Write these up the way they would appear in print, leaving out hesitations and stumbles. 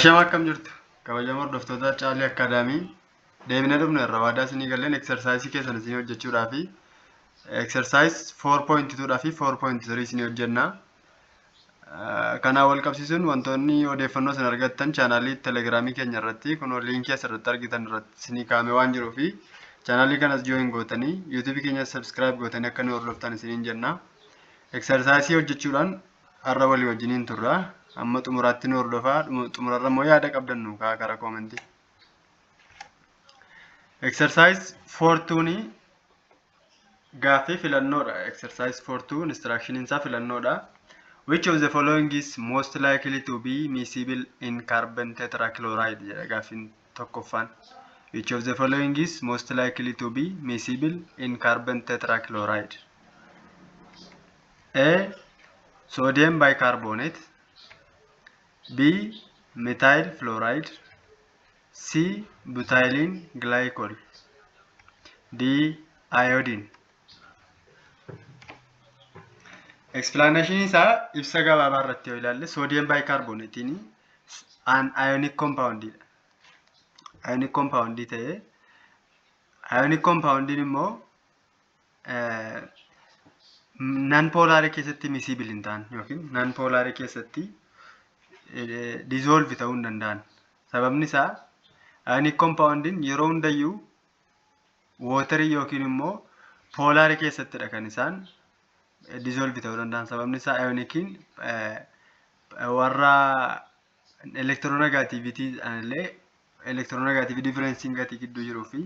Ashama, akkam jirtu? Kabajamoo hordoftoota Caalii Academy, deebinee dhufne irra waadaa isinii galleen exercise keessan isinii hojjechuudhaa fi exercise 4.2 dhaa fi 4.3 isinii hojjenna. Kanaan wal qabsiisuun wantoonni odeeffannoo isin argattan chaanaalii telegiraamii keenya irratti kunoo liinkii asirratti argitan irratti isinii kaa'amee waan jiruu fi chaanaalii kanas join gootanii yuutuubii keenyas subscribe gootanii akka nu hordoftan isiniin jenna. Exercise hojjechuudhaan har'a walii wajjiniin turra. Amma xumuraatti nu hordofaa. Xumurarra immoo yaada qabdan nu kaa'aa karaa koomentii. Exercise 4.2 gaaffii filannoodha. Exercise 4.2 instructioniin isaa filannoodha. Which of the following is most likely to be miscible in carbon tetrachloride jedha gaaffiin tokkoffaan. Which of the following is most likely to be miscible in carbon tetrachloride? A. Sodium bicarbonate. B. Methyl fluoride. C. Butylene glycol. D. Iodine. Explanation isaa ibsa gabaabaa irratti yoo ilaalle, sodium bicarbonate an ionic compound dha. Ionic compound ta'ee, ionic compound immoo non poolaarii keessatti miscible hin ta'an yookiin non poolaarii keessatti dissolve ta'uu hin danda'an. Sababni isaa ionic compoundiin yeroo hundayyuu waterii yookiin immoo poolaarii keessattidha kan isaan dissolve ta'uu danda'an. Sababni isaa ioniciin warra electronegativity illee electronegativity differencing gatii gidduu jiruu fi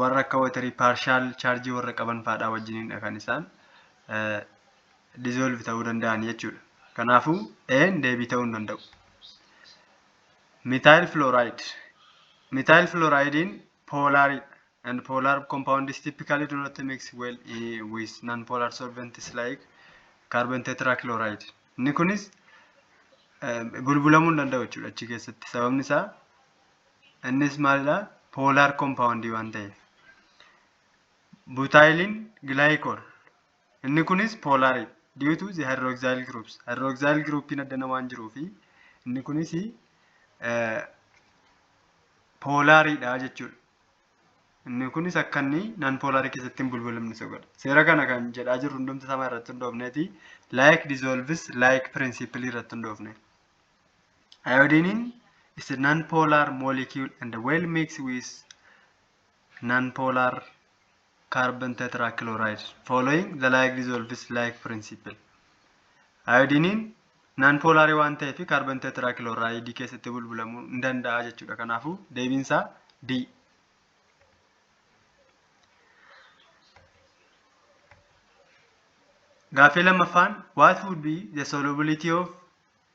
warra akka waterii partial charge warra qaban faadhaa wajjiniidha kan isaan dissolve ta'uu danda'an jechuudha. Kanaafuu A'n deebii ta'uu hin danda'u. Methyl fluoride. Methyl fluoridein poolaridha. And polar compounds typically do not mix well with non-polar solvents like carbon tetrachloride. Inni kunis bulbulamuu hin danda'u jechuudha achi keessatti. Sababni isaa innis maalidha? Polar compound waan ta'eef. Butylene glycol. Inni kunis poolaridha. Due to the hydroxyl groups. Hydroxyl groupiin addana waan jiruufi inni kunis poolaridha jechuudha. Inni kunis akka inni non poolaarii keessatti hin bulbulamne isa godha. Seera kana kan jedhaa jirru hundumti isaa irratti hundoofneeti like dissolves like principle irratti hundoofne. Iodine is a non-polar molecule and well mixed with non-polar carbon tetrachloride following the like dissolves like principle. Iodine non-polar waan ta'eef carbon tetrachloride keessatti bulbulamuu hin danda'a jechuudha. Kanaafuu deebiin isaa D. Gaaffii lammaffaan, what would be the solubility of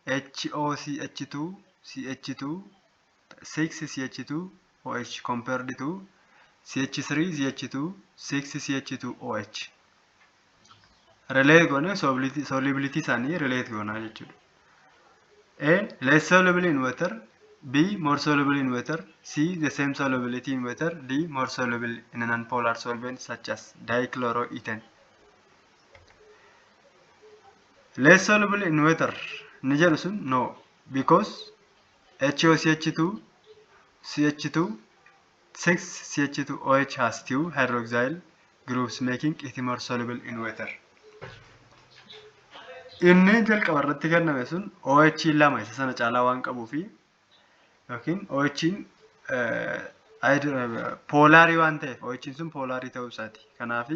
HOCH2 CH2 6CH2 OH compared to CH3 CH2 6CH2 OH? Relate goone, solubility isaanii relate goonaa jechuudha. A. Less soluble in water. B. More soluble in water. C. The same solubility in water. D. More soluble in a non-polar solvent such as dichloroethane. Less soluble in water ni jedhu sun no, because HOCH2 CH2 6CH2 OH has two hydroxyl groups, making it more soluble in water. Inni jalqaba irratti kenname sun OH lama isa sana caalaa waan qabuu fi yookiin OH poolaarii waan ta'eef OH sun poolaarii ta'uu isaati. Kanaaf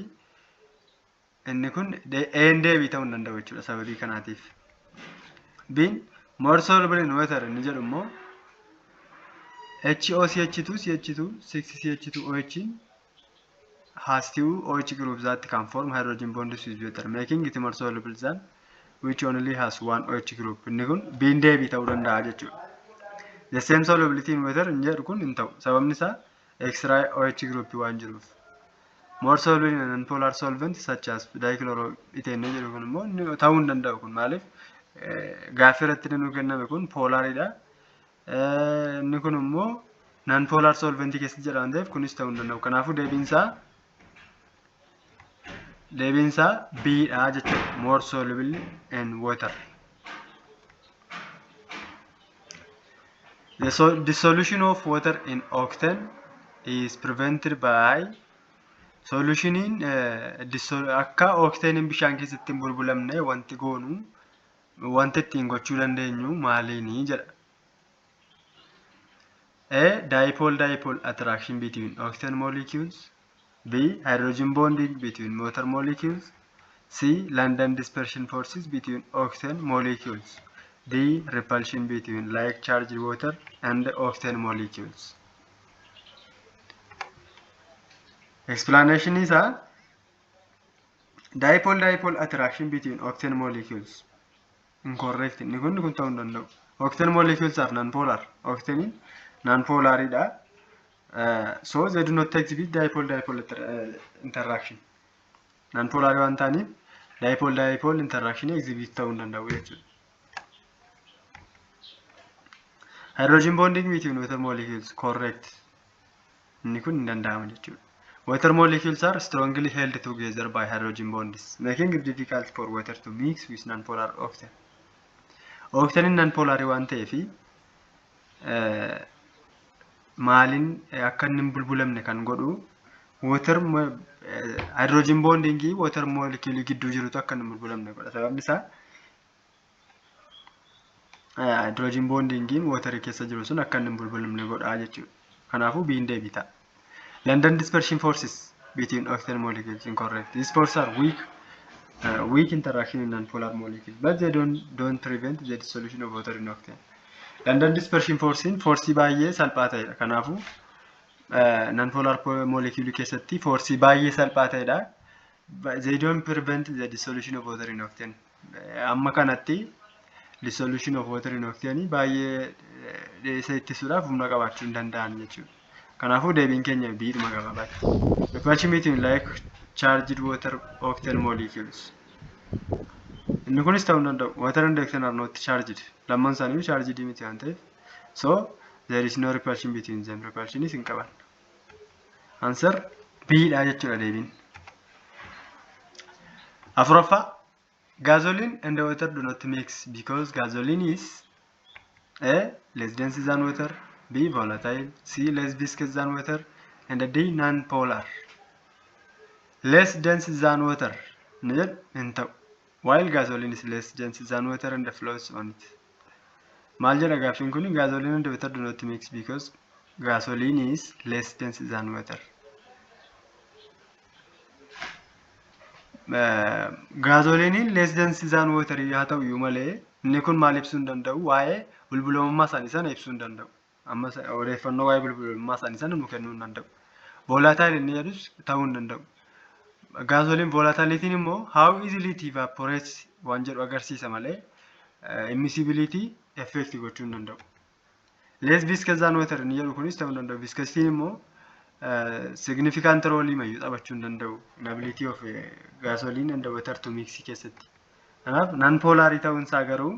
inni kun A'n deebii ta'uu hin danda'u jechuudha sababii kanaatiif. B'n more soluble in water inni jedhu immoo HOCH2 CH2 6CH2 OH has two OH groups that can form hydrogen bonds with water, making it more soluble than which only has one OH group. Inni kun B'n deebii ta'uu danda'a jechuudha. The same solubility in water inni jedhu kun hin ta'u. Sababni isaa extra OH group waan jiruuf. More soluble in non-polar solvent such as dichloroethane jedhu kun immoo ta'uu hin danda'u. Kun maaliif? Gaaffii irratti nu kenname kun poolaridha. Inni kun immoo non polar solvent keessatti jedha waan ta'eef kunis ta'uu hin danda'u. Kanaafuu deebiin isaa B dha jechuudha. More soluble in water. The dissolution of water in octane is prevented by solutioniin akka octane bishaan keessatti hin bulbulamne wanti goonu, wanti ittiin gochuu dandeenyu maaliini jedha. A. Dipole dipole attraction between octane molecules. B. Hydrogen bonding between water molecules. C. London dispersion forces between octane molecules. D. Repulsion between like charged water and octane molecules. Explanation isaa, dipole dipole attraction between octane molecules incorrect. Inni kun ta'uu hin danda'u. Octane molecules are non-polar. Octane non-polaridha. So they do not exhibit dipole dipole interaction. Non-polar waan ta'aniif dipole dipole interaction exhibit ta'uu hin danda'u jechuudha. Hydrogen bonding between water molecules correct. Inni kun hin danda'amu jechuudha. Water molecules are strongly held together by hydrogen bonds, making it difficult for water to mix with non-polar octane. Octane non-polar waan ta'eef maaliin akka inni hin bulbulamne kan godhu water hydrogen bonding water molecule gidduu jirutu akka inni hin bulbulamne godha. Sababni isaa hydrogen bondingiin water keessa jiru sun akka inni hin bulbulamne godha jechuudha. Kanaafuu B'n deebii ta'a. London dispersion forces between octane molecules incorrect. These forces are weak interaction in nonpolar molecules, but they don't prevent the dissolution of water in octane. London dispersion forcein forcii baay'ee salphaa ta'edha. Kanaafuu nonpolar molecule keessatti forcii baay'ee salphaa ta'edha. They don't prevent the dissolution of water in octane. Amma kanatti dissolution of water in octane baay'ee isa ittisuudhaaf humna qabaachuu hin danda'an jechuudha. Kanaafuu deebiin keenya B'dhuma gabaabaatti. Repulsion between like charged water octane molecules. Inni kunis ta'uu hin danda'u. Water and octane are not charged. Lamman isaanii charged miti waan ta'eef. So there is no repulsion between them. Repulsionis hin qaban. Answer B dha jechuudha deebiin. Afuraffaa, gasoline and water do not mix because gasoline is A. less dense than water, B. volatile, C. less viscous than water, and D. non-polar. Less dense than water ni jedhu hin ta'u. While gasoline is less dense than water and floats on it. Maal jedha gaaffiin kun? Gasoline and water do not mix because gasoline is less dense than water. Gaazoliiniin less dense than water haa ta'u iyyuu malee inni kun maal ibsuu hin danda'u? Waa'ee bulbulamummaa isaanii sana ibsuu hin danda'u. Amma odeeffannoo waa'ee bulbulamummaa isaanii sana nu kennuu hin danda'u. Volatile inni jedhus ta'uu hin danda'u. Gaazoliin volatilitiin immoo how easily it evaporates waan jedhu agarsiisa malee immiscibility effect gochuu hin danda'u. Less viscous than water inni jedhu kunis ta'uu hin danda'u. Viscosity immoo significant role mayyuu taphachuu hin danda'u. Inability of gasoline and water to mix keessatti. Kanaaf non polarii ta'uun isaa garuu,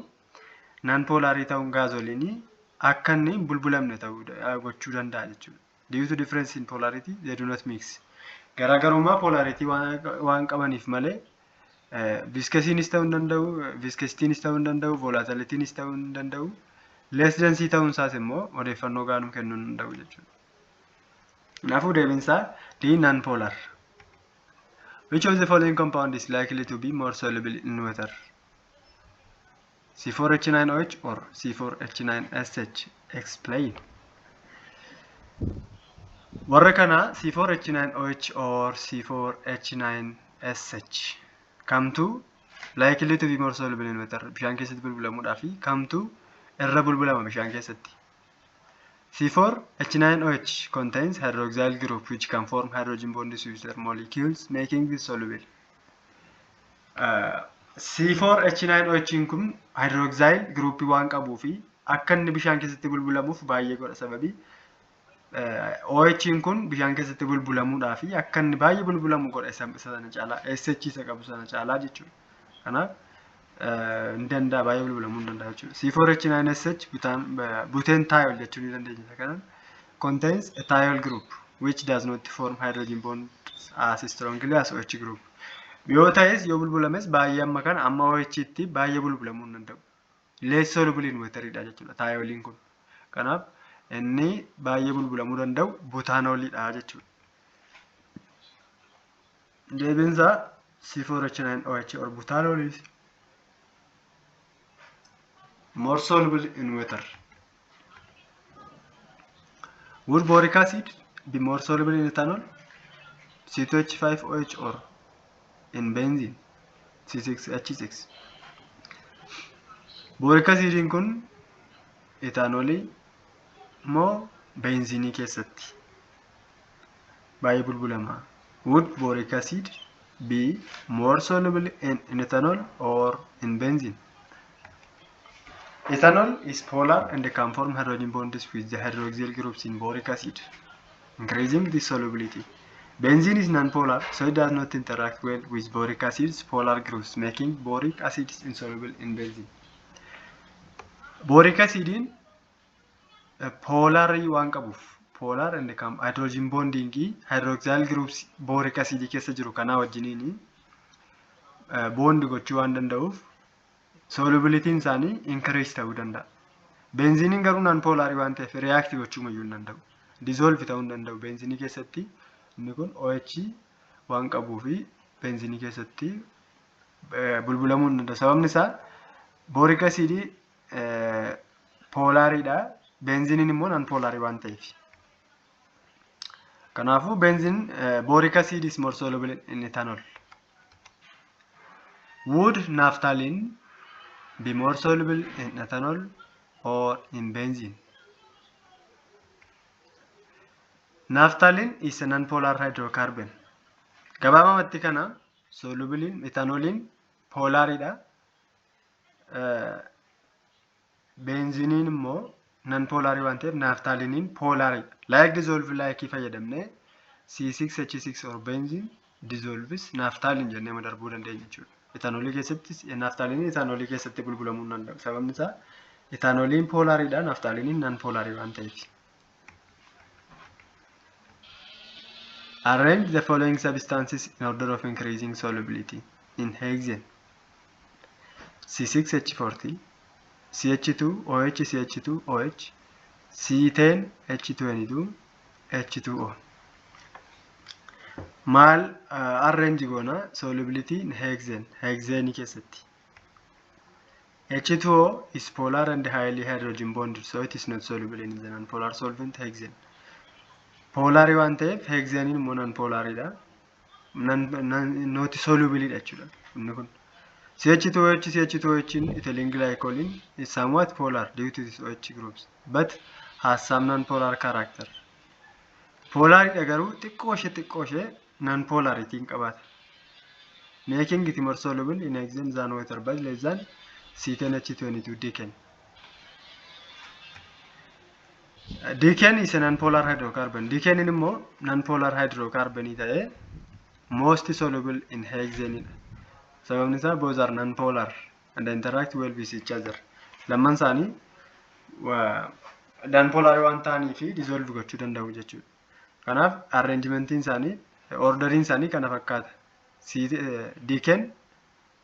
non polarii ta'uun gaazoliinii akka inni hin bulbulamne ta'uu gochuu danda'a jechuudha. Due to difference in polarity, they do not mix. Garaagarummaa polarity waan qabaniif malee viscosiinis ta'uu hin danda'u, viscositiinis ta'uu hin danda'u, volatilitiinis ta'uu hin danda'u. Less density ta'uun isaas immoo odeeffannoo gahaa nuu kennuu hin danda'u jechuudha. Kanaafuu deebiin isaa D, non polar. Which of the following compound is likely to be more soluble in water? C4H9OH or C4H9SH? Explain. Warra kana C4H9OH or C4H9SH kamtu likely to be more soluble in water? Bishaan keessatti bulbulamuudhaa fi kamtu irra bulbulama bishaan keessatti? C4H9OH contains hydroxyl group which can form hydrogen bonds with their molecules, making it soluble. C4H9OH kun hydroxyl group waan qabuu fi akka inni bishaan keessatti bulbulamuuf baay'ee godha, sababii OH kun bishaan keessatti bulbulamuudhaa fi akka inni baay'ee bulbulamu godha isa sana caalaa, SH isa qabu sana caalaa jechuudha. Kanaaf hin danda'a, baay'ee bulbulamuu hin danda'a jechuudha. C4H9SH butane thiol jechuu ni dandeenya isa kanaan, contains a thiol group which does not form hydrogen bonds as strongly as OH group. Yoo ta'es, yoo bulbulames, baay'ee amma kana amma OH tti baay'ee bulbulamuu hin danda'u. Less soluble in water dha jechuudha thioliin kun. Kanaaf inni baay'ee bulbulamuu danda'u butaanooliidha jechuudha. Deebiin isaa C4H9OH or butanol is more soluble in water. Would boric acid be more soluble in ethanol, C2H5OH, or in benzene, C6H6? Boric acidiin kun ethanolii moo benziinii keessatti baay'ee bulbulama? Would boric acid be more soluble in ethanol or in benzene? Ethanol is polar and can form hydrogen bonds with the hydroxyl groups in boric acid, increasing the solubility. Benzene is nonpolar, so it does not interact well with boric acid's polar groups, making boric acid insoluble in benzene. Boric acidiin polarii waan qabuuf, polar and kan hydrogen bonding hydroxyl groups boric acid keessa jiru kanaa wajjiniin bond gochuu waan danda'uuf solubilityn isaanii increase ta'uu danda'a. Benziniin garuu non polarii waan ta'eef react gochuu mayyuu hin danda'u. Dissolve ta'uu hin danda'u. Benzinii keessatti inni kun OH waan qabuu fi benzinii keessatti bulbulamuu hin danda'u. Sababni isaa boric acidii polariidha. Benziniin immoo non polarii waan ta'eef. Kanaafuu benzene, boric acid is more soluble in ethanol. Would naphthalene be more soluble in ethanol or in benzene? Naphthalene is a non-polar hydrocarbon. Gabaabumatti kana solubiliin ethanoliin polariidha. Benziniin immoo non polarii waan ta'eef naphthaleniin polariidha. Like dissolve like fayyadamnee C6H6 or benzene dissolves naphthalene jennee darbuu dandeenya jechuudha. Ethanolii keessatti naphthaleniin ethanolii keessatti bulbulamuu hin danda'u. Sababni isaa ethanoliin polariidha, naphthaleniin non polarii waan ta'eef. Arrange the following substances in order of increasing solubility in hexane. C6H40, CH2, OH, CH2, OH, C10, H22, H2O. Maal arrange goona solubility in hexane, hexane keessatti. H2O is polar and highly hydrogen bonded, so it is not soluble in the non-polar solvent hexane. Polarii waan ta'eef hexaniin immoo non polariidha. Not soluble dha jechuudha inni kun. CH2OH, CH2OH in ethylene glycol is somewhat polar due to this OH groups, but has some non-polar character. Polaridha garuu xiqqoo ishee non polarity qabaata. Making it more soluble in hexane than water but less than C10H22 decane. Decane is a non-polar hydrocarbon. Decane immoo non-polar hydrocarbon ta'ee most soluble in hexane dha. Sababni isaa both are non-polar and interact well with each other. Lamman isaanii non-polar waan ta'anii fi dissolve gochuu danda'u jechuudha. Kanaaf arrangementiin isaanii, orderiin isaanii kana fakkaata. Decane,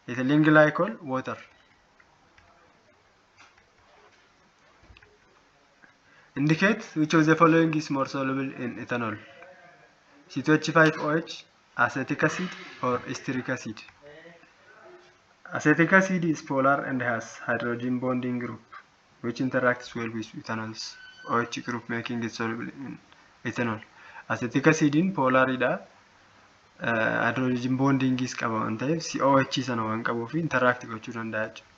ethylene glycol, water. Indicate which of the following is more soluble in ethanol. C2H5OH, acetic acid or stearic acid. Acetic acid is polar and has hydrogen bonding group which interacts well with ethanol's OH group, making it soluble in ethanol. Acetic acidiin polariidha. Hydrogen bondingis qaba waan ta'eef COH sana waan qabuuf interact gochuu danda'a jechuudha.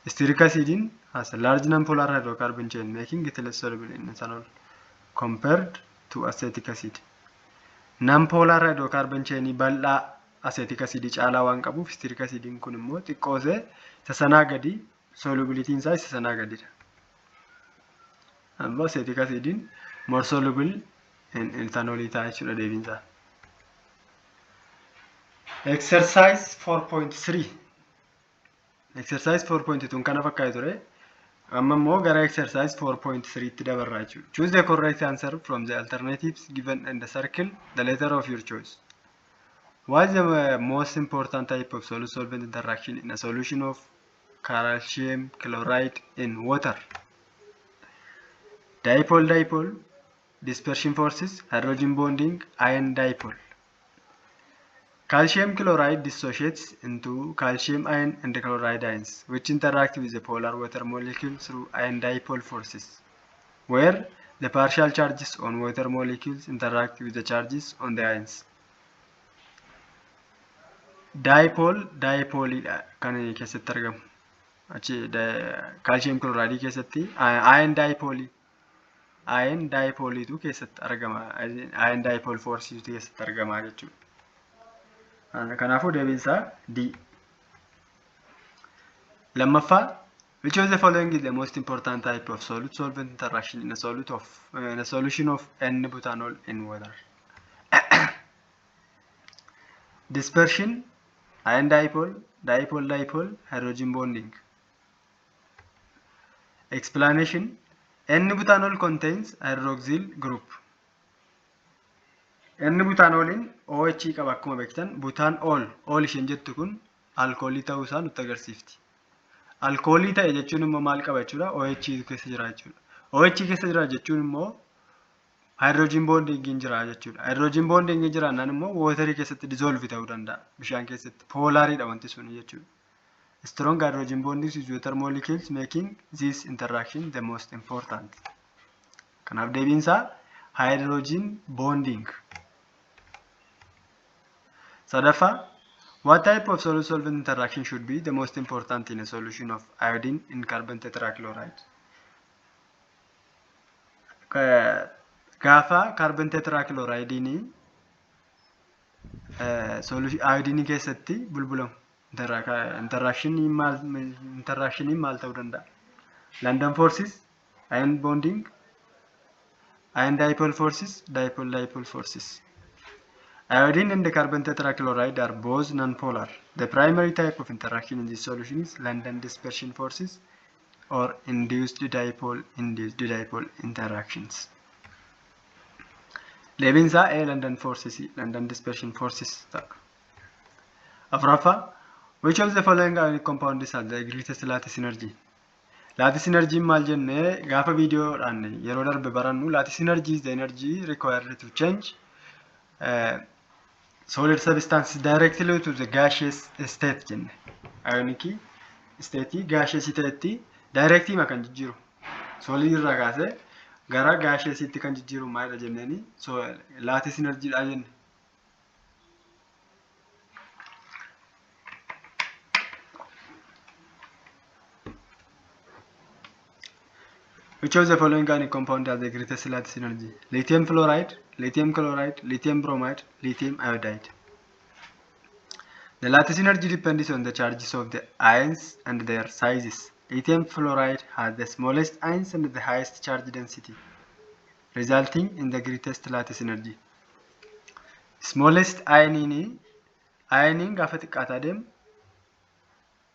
Stearic acidiin has a large non-polar hydrocarbon chain, making it less soluble in ethanol compared to acetic acid. Non-polar hydrocarbon chain bal'aa acetic acid caalaa waan qabuuf stearic acidiin kun immoo xiqqoosee isa sanaa gadi, solubilityn isaa isa sanaa gadidha. Ammoo acetic acidiin more soluble in ethanol ta'a jechuudha deebiin isaa. Exercise 4.3. Exercise 4.2 kana fakkaate ture. Amma immoo gara exercise 4.3 tti dabarraa jechuudha. Choose the correct answer from the alternatives given and circle the letter of your choice. What is the most important type of solute solvent interaction in a solution of calcium chloride in water? Dipole dipole, dispersion forces, hydrogen bonding, ion dipole. Calcium chloride dissociates into calcium ion and chloride ions, which interact with the polar water molecule through ion dipole forces, where the partial charges on water molecules interact with the charges on the ions. Dipole dipoleidha kan keessatti argamu. Achi calcium chloride keessatti ion dipole, ion dipoletu keessatti argama. Ion dipole forces keessatti argama jechuudha. Kanaafuu deebiin isaa D. Lammaffaa, which of the following is the most important type of solute solvent interaction in a solution of N-butanol in water? Dispersion, ion dipole, dipole dipole, hydrogen bonding. Explanation: N-butanol contains hydroxyl group. N-butanoliin OH qaba akkuma beektan. Butaan ol ol isheen jettu kun alkoolii ta'uu isaa nutti agarsiifti. Alkoolii ta'e jechuun immoo maal qaba jechuudha? OH keessa jira jechuudha. OH keessa jira jechuun immoo hydrogen bonding jira jechuudha. Hydrogen bonding jiraannaan immoo waterii keessatti dissolve ta'uu danda'a. Bishaan keessatti polariidha wanti sun jechuudha. Strong hydrogen bonding with water molecules, making this interaction the most important. Kanaaf deebiin isaa hydrogen bonding. Sadaffaa, what type of solute solvent interaction should be the most important in a solution of iodine in carbon tetrachloride? Gaafa carbon tetrachloridein iodine keessatti bulbulamu, interactioniin maal ta'uu danda'a? London forces, ion bonding, ion dipole forces, dipole dipole forces. Iodine and the carbon tetrachloride are both nonpolar. The primary type of interaction in this solution is London dispersion forces or induced dipole induced dipole interactions. Deebiin isaa A, London forces, London dispersion forces ta'a. Afuraffaa, which of the following ionic compounds has the greatest lattice energy? Lattice energy maal jennee gaafa viidiyoodhaan yeroo darbe barannu? Lattice energy is the energy required to change solid substances directly to the gaseous state jenne. Ionic state gaseous ta'etti directly ma kan jijjiiru. Solid irraa kaasee gara gaseousitti kan jijjiiru maalidha jenneeni? So lattice energy dha jenne. Which of the following ionic compound has the greatest lattice energy? Lithium fluoride, lithium chloride, lithium bromide, lithium iodide. The lattice energy depends on the charges of the ions and their sizes. Lithium fluoride has the smallest ions and the highest charge density, resulting in the greatest lattice energy. Smallest ioniin, ioniin gaafa xiqqaataa deemu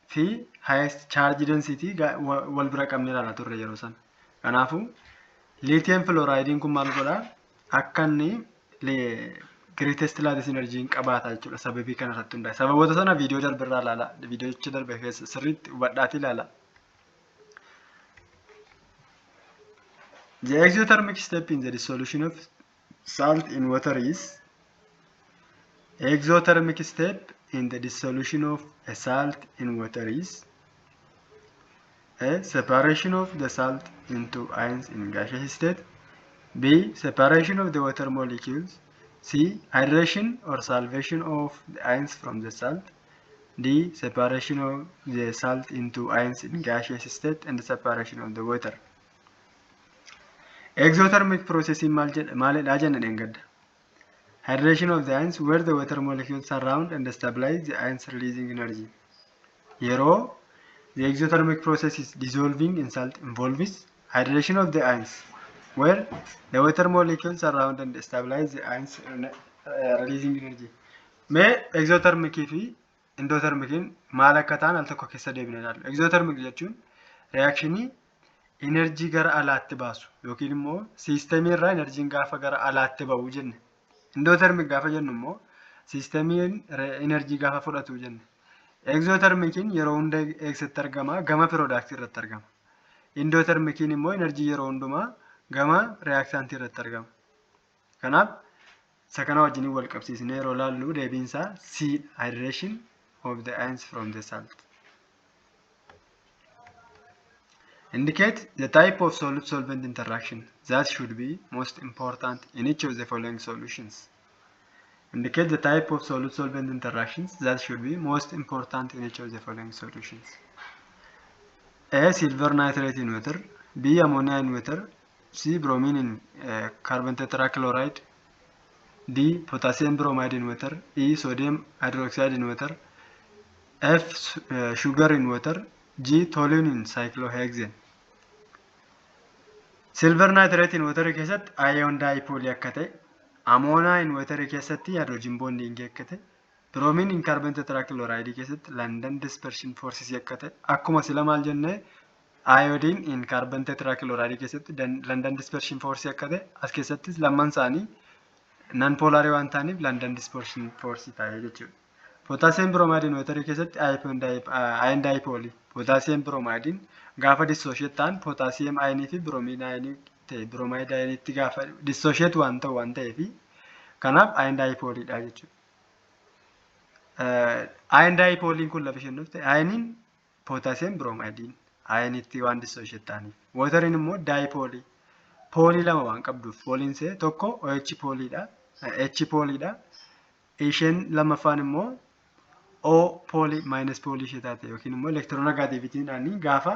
fi highest charge density wal bira qabnee ilaalaa turre yeroo sana. Kanaafuu lithium fluoridein kun maal godhaa? Akka inni greatest lattice energy qabaata jechuudha sababii kana irratti hundaa'e. Sababoota sana viidiyoo darbe irraa ilaalaa. Viidiyoocha darbe keessa sirriitti hubadhaatii ilaalaa. The exothermic step in the dissolution of salt in water is, exothermic step in the dissolution of a salt in water is: A. Separation of the salt into ions in gaseous state. B. Separation of the water molecules. C. Hydration or solvation of the ions from the salt. D. Separation of the salt into ions in gaseous state and separation of the water. Exothermic processing maal jedha, maalidha jenne dheengadda? Hydration of the ions, where the water molecules surround and stabilize the ions, releasing energy. Yeroo the exothermic process is dissolving in salt involves hydration of the ions, where the water molecules surround and stabilize the ions, releasing energy. Mee exothermic fi endothermiciin maal akka ta'an al tokko keessa deebinee ilaallu. Exothermic jechuun reactionii enerjii gara alaatti baasu yookiin immoo systemii irraa enerjiin gaafa gara alaatti ba'u jenne. Endothermic gaafa jennu immoo systemiin enerjii gaafa fudhatu jenne. Exothermiciin yeroo hunda eessatti argama? Gama productii irratti argama. Endothermiciin immoo enerjii yeroo hundumaa gama reactantii irratti argama. Kanaaf isa kana wajjin wal qabsiisnee yeroo laallu deebiin isaa C, hydration of the ions from the salt. Indicate the type of solute solvent interaction that should be most important in each of the following solutions. Indicate the type of solute solvent interactions that should be most important in each of the following solutions. A. Silver nitrate in water. B. Ammonia in water. C. Bromine in carbon tetrachloride. D. Potassium bromide in water. E. Sodium hydroxide in water. F. Sugar in water. G. Toluene in cyclohexane. Silver nitrate in water keessatti ion dipole akka ta'e, ammonia in water keessatti hydrogen bonding akka ta'e, bromine in carbon tetrachloride keessatti London dispersion forces akka ta'e, akkuma sila maal jennee, iodine in carbon tetrachloride keessatti London dispersion force akka ta'e, as keessattis lamman isaanii non polarii waan ta'aniif London dispersion force ta'e jechuudha. Potassium bromide in water keessatti ion dipole, potassium bromide gaafa dissociate ta'an potassium ionii fi bromine ionii ta'e, bromide ioniitti gaafa dissociate waan ta'u waan ta'eef, kanaaf ion dipole dha jechuudha. Ion dipoliin kun lafa isheen dhufte ioniin potassium bromide ioniitti waan dissociate ta'aniif. Wateriin immoo dipolii poolii lama waan qabduuf, pooliin see tokko OH pooliidha. H pooliidha. Isheen lammaffaan immoo O poolii, minus poolii ishee taate yookiin immoo electronegativitydhaan gaafa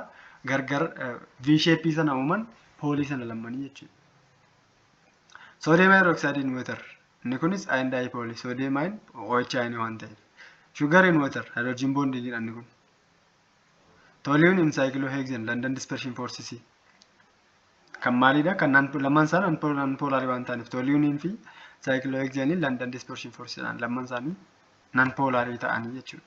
gargar V shape sana uuman poolii sana lammanii jechuudha. Sodium hydroxide in water, inni kunis ion dipoolii, sodium ion OH ion waan ta'eef. Sugar in water, hydrogen bonding inni kun. Toluene in cyclohexane, London dispersion forces kan maalidha? Kan lamaan isaanii non polarii waan ta'aniif, toluene fi cyclohexane London dispersion forces lamaan isaanii non polarii ta'anii jechuudha.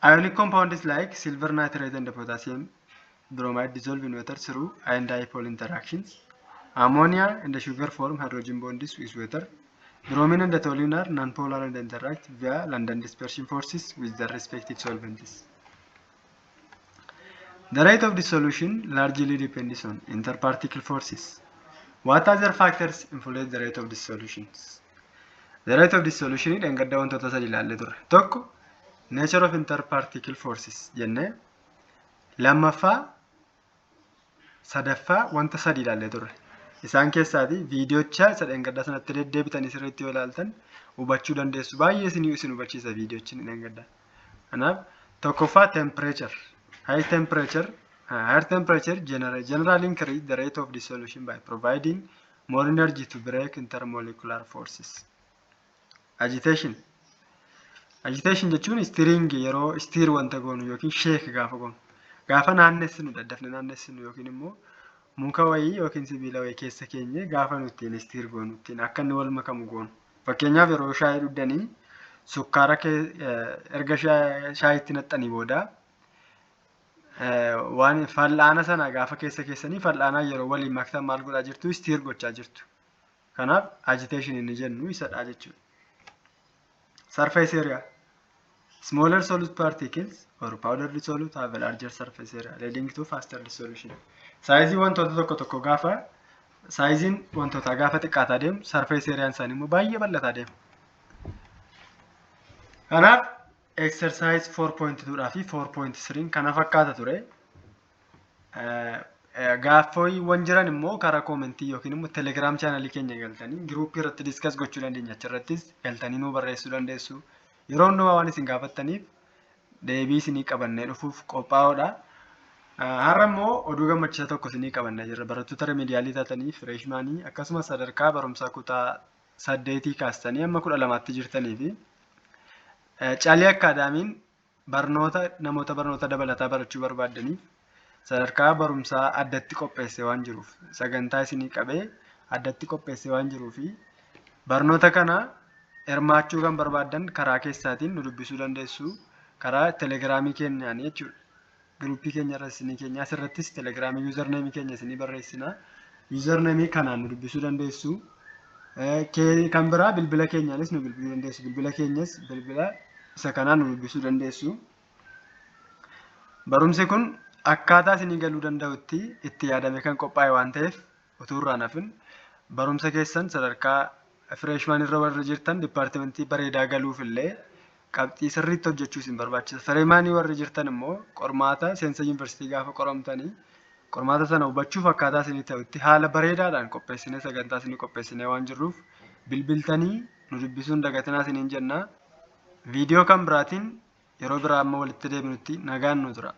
Ionic compounds like silver nitrate and potassium bromide dissolve in water through ion dipole interactions. Ammonia and the sugar form hydrogen bonds with water. Bromine and the toluene are nonpolar and interact via London dispersion forces with their respective solvents. The rate of dissolution largely depends on interparticle forces. What other factors influence the rate of dissolutions? The rate of dissolution dhangadda wantoota sadi ilaallee turre. Tokko nature of interparticle forces jennee, lammaffaa, sadaffaa wanta sadi ilaallee turre. Isaan keessaati viidiyoocha isa dhangaddaa sanatti deddeebitanii sirriitti yoo ilaaltan hubachuu dandeessu. Baay'ee isinii isin hubachiisa viidiyoochi dhangaddaa. Kanaaf tokkoffaa temperature. Higher temperature generally increase the rate of dissolution by providing more energy to break intermolecular forces. Agitation. Agitation jechuun stirring, yeroo stir wanta goonu yookiin shake gaafa goonu. Gaafa naannessinu, daddafne naannessinu, yookiin immoo muka wayii yookiin sibiila wayii keessa keenye gaafa nuti ittiin stir goonu, ittiin akka inni wal makamu goonu. Fakkeenyaaf yeroo shaayii dhugdanii sukkaara erga shaayiitti naqxanii booda waan fal'aana sana gaafa keessa keessanii fal'aanaa yeroo waliin maktan maal godhaa jirtu? Stir gochaa jirtu. Kanaaf agitation inni jennu isadha jechuudha. Surface area. Smaller solute particles or powdered solute have a larger surface area, leading to faster dissolution. Sizeii wantoota tokko tokko gaafa, sizeiin wantoota gaafa xiqqaataa deemu, surface areaan isaanii immoo baay'ee bal'ataa deema. Kanaaf exercise 4.2 dhaa fi 4.3 kana fakkaata ture. Gaaffiiwwan jiran immoo karaa commentii yookiin immoo Telegram channelii keenya galtanii groupii irratti discuss gochuu dandeenya. Achirrattis galtanii nuu barreessuu dandeessu. Yeroo hundumaa waan isin gaafattaniif deebii isinii qabannee dhufuuf qophaa'oodha. Har'a immoo oduu gammachiisaa tokko isinii qabannee jirra. Barattoota remedialii taatanii, freshmanii, akkasumas sadarkaa barumsaa kutaa 8 kaastanii amma 12tti jirtanii fi Caalii Academyn barnoota namoota barnoota dabalataa barachuu barbaaddaniif sadarkaa barumsaa addatti qopheessee waan jiruuf, sagantaa isinii qabee addatti qopheessee waan jiruu fi barnoota kana hirmaachuu kan barbaaddan karaa keessaatiin nu dubbisuu dandeessu, karaa Telegramii keenyaan jechuudha. Groupii keenya irra isinii keenya, asirrattis Telegramii usernameii keenya isinii barreessina. Usernameii kanaan nu dubbisuu dandeessu. Kan biraa bilbila keenyaanis nu bilbiluu dandeessu. Bilbila keenyas bilbila isa kanaan nu dubbisuu dandeessu. Barumsi kun akkaataa isinii galuu danda'utti itti yaadame kan qophaa'e waan ta'eef, utuu irraa hafin barumsa keessan sadarkaa freshman irra warri jirtan departmentii bareedaa galuuf illee qabxii sirriitti hojjechuu isin barbaachisa. Freshmanii warri jirtan immoo qormaata seensa yuunivarsiitii gaafa qoramtanii qormaata sana hubachuuf akkaataa isinii ta'utti haala bareedaadhaan qopheessinee, sagantaa isinii qopheessinee waan jirruuf, bilbiltanii nu dubbisuun dagatinaa isiniin jenna. Viidiyoo kan biraatiin yeroo biraa amma walitti deebinutti nagaan nu tura.